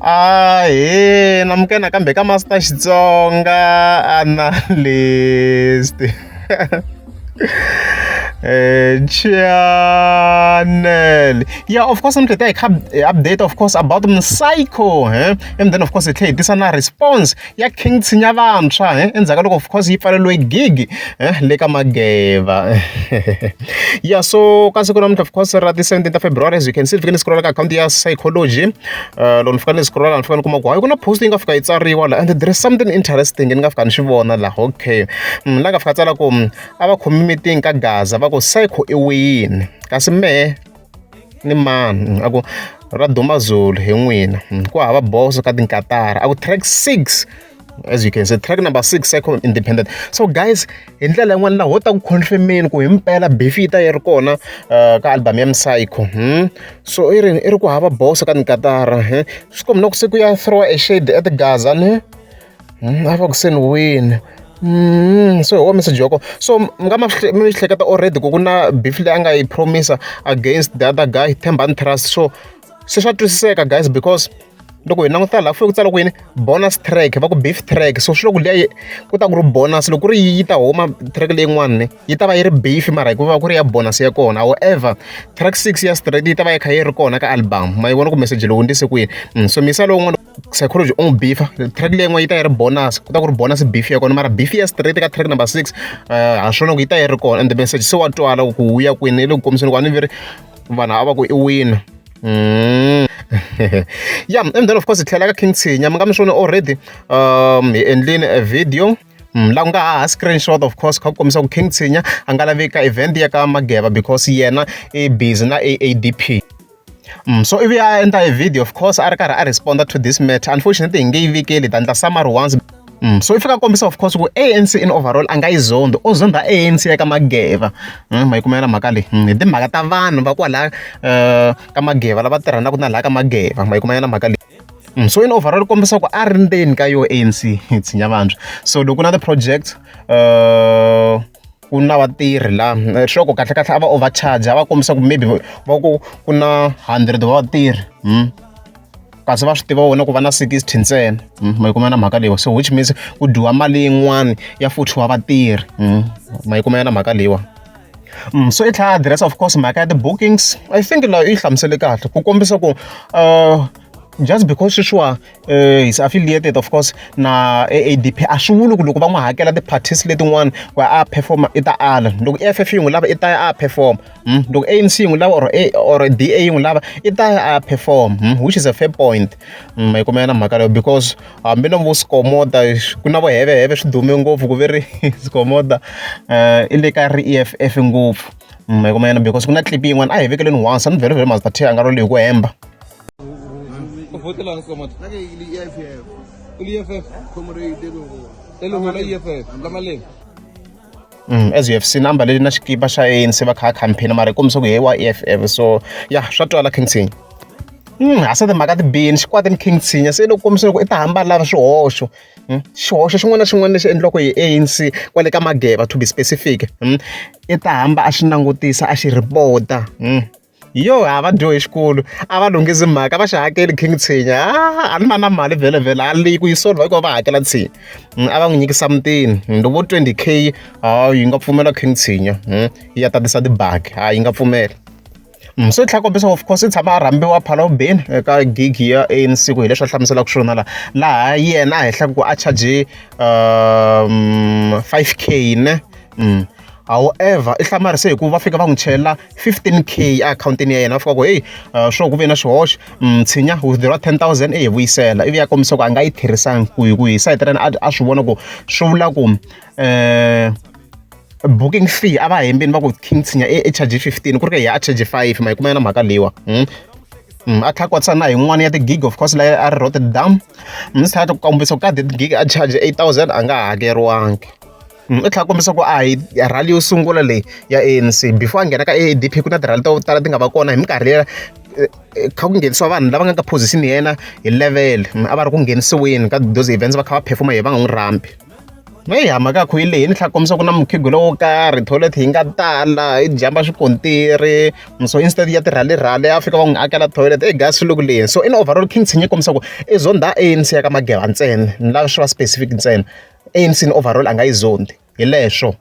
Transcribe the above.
Ahee namukela nakambe ka Master Xitsonga Analyst channel. Yeah, of course ni hi kha hi update of course about Psycho and then of course hi tlhela hi tisa na response ya King Tshinya Vantshwa endzhaku ka loko of course yi pfaleriwe gig le ka Mageva. Yeah, so ka siku namuntlha of course ra ti 17 ta February, as you can see, fike ni scrolla ka account ya Psychology. Loko ni fika ni scrolla, ni fika ni kuma ku hayi, ku na post yi nga fika yi tsariwa la and there is something interesting ni nga fika ni swi vona laha. Okay, la nga fika tsala ku a va khomi meeting ka Gaza, va ku Psycho i wini kasi mehe ni mani, a ku ra Duma Zulu hi n'wina, ku hava boso ka tinkatara, a ku track 6, as you can see, track number 6, Psycho Independent. So guys, hi ndlela yin'wana laha ho ta ku confirmeni ku himpela beef yi ta yi ri kona ka album ya Psycho. So i ri ku hava boso ka tinkatara, swi komba na ku se ku ya throw a shade at Gaza ne. A va ku se ni wini. So hi wa message ya kona, so mi nga ma mi hleketa already ku ku na beef leyi a nga yi promise against the other guy, Themba Trust. So se swa twisiseka guys, because loko hi languta laha ku tsala ku yini, bonus track, va ku beef track. So swi loko liya ku ta ku ri bonus, loko ku ri yi ta huma track leyin'wana yi ta va yi ri beef, mara hikuva ku ri ya bonus ya kona. However, track 6 ya straight yi ta va yi kha yi ri kona ka album. Ma yi vona ku message lowu ndise ku yini. So misa lowun'wana Psychology u n'wi beefa, track leyin'wana yi ta yi ri bonus, ku ta ku ri bonus beef ya kona, mara beef ya straight ka track number 6 ha swona ku yi ta yi ri kona. And the message se wa twala ku wu ya kwini, i le ku kombiseni ku a ni ve ri vanhu a va ku i wina. Yeah, and then of course hi tlhela ka King Tshinya, mi nga mi swona already, hi endlini a video la ku nga ha screenshot of course kha ku kombisa ku King Tshinya a nga lavi ka event ya ka Mageva because yena i busy na AADP. So ivi a endla a video of course a ri karhi a responda to this matter. Unfortunately hi nge yi vekeli, ta endla summary once. So i fika kombisa of course ku ANC in overall a nga yi zondi, o zonda ANC ya ka Mageva. Ma yi kumela mhaka leyi. Hi timhaka ta vanhu va kwala ka Mageva lava tirhanaka na laha ka Mageva, ma yi kumela mhaka leyi. So in overall kombisa ku a ri ndzeni ka yo ANC Tshinya Vantshwa. So loko na ti-project ku na vatirhi la sure ku kahle kahle a va overcharge, a va kombisa ku maybe va ku ku na 100 wa vatirhi, kasi va swi tiva vona ku va na 60 ntsena. Ma yi kuma na mhaka leyiwa, so which means ku dyiwa mali yin'wani ya 40 wa vatirhi. Ma yi kuma na mhaka leyiwa. So i tlhela address of course mhaka ya ti-bookings. I think laha yi hlamusele kahle ku kombisa ku just because sweswiwa is affiliated of course na AADP, a swi vuli ku loko va n'wi hakela ti-parties letin'wana ku a performa i ta ala. Loko EFF yi n'wi lava, i ta ya a perform. Loko ANC yi n'wi lava or DA yi n'wi lava, i ta ya a perform, which is a fair point. Ma yi kumela na mhaka leyo, because hambi na vo Skomota ku na vo heveheve, swi dume ngopfu ku ve ri Skomota i le ka ri EFF ngopfu. Ma yi kumela, because ku na clip yin'wana a hi vekeleni once a ni very very Master T a nga ro leyi ku hemba. O votelani Skomota? Nna ke le EFF. O le EFF? Comrade e leholo. E leholo la EFF la Malema. As you have seen, ambale na xikipa xa ANC, va kha campaign, mara yi kombisa ku he wa EFF. So yeah, swa twala King Tshinya. Ha se timhaka ti bihini xikwatini King Tshinya se loko kombisa ku i ta hamba lava swihoxo. Xihoxo xin'wana na xin'wana lexi endliwaka hi ANC kwale ka Mageva, to be specific, i ta hamba a xi langutisa, a xi report-a. Yo, a va dyohi xikolo, a va lunghisi mhaka, va xi hakeli King Tshinya. A ni va na mali vhele vhele a leyi ku yi solve hikuva va hakela Tshinya. A va n'wi nyiki something loko vo 20K, ha yi nga pfumela King Tshinya yi ya tatisa tibaki, ha yi nga pfumela. So i tlhela kombisa of course i tshama a rhambiwa Phalawubeni eka gig ya ANC, ku hi leswi a hlamuselaka swona laha laha yena a hehlaka ku a charge 5K ne. However, i hlamarise hi ku va fika va n'wi chela 15K akhawuntini ya yena, va fika ku hey, swo ku ve na xihoxo, Tshinya, withdraw 10,000 i hi vuyisela. Ivi ya kombisa ku a nga yi tirhisangi ku hi ku hi sayiti ra yena a swi vona ku swi vula ku booking fee a va hembeni, va ku King Tshinya i charge 15, ku ri ka hi a charge 5. Ma yi kuma na mhaka leyiwa. A tlhela kotisa na yin'wana ya ti-gig of course leyi a ri Rotterdam, ni tlhela ku kombisa ku ka gig a charge 8000, a nga hakeriwangi. I tlhela kombisa ku a hi rally yo sungula leyi ya ANC before a nghena ka AADP, ku na ti-rally to tala ti nga va kona hi minkarhi liya kha ku nghenisiwa vanhu lava nga ka position ya yena hi level, a va ri ku nghenisiweni ka those events, va kha va performa hi va nga n'wi rhambi. Eya mhaka ya ku yi lehini tlhela kombisa ku na mukhegula wo karhi toilet yi nga tala yi jamba xikontiri so instead ya tirhalirhali a fika va n'wi akela toilet e gas swi le ku leheni so in overall King Tshinya yi kombisa ku i zonda A_N_C ya ka Mageva ntsena ni lava swi va specific ntsena A_N_C in overall a nga yi zondi hi leswo.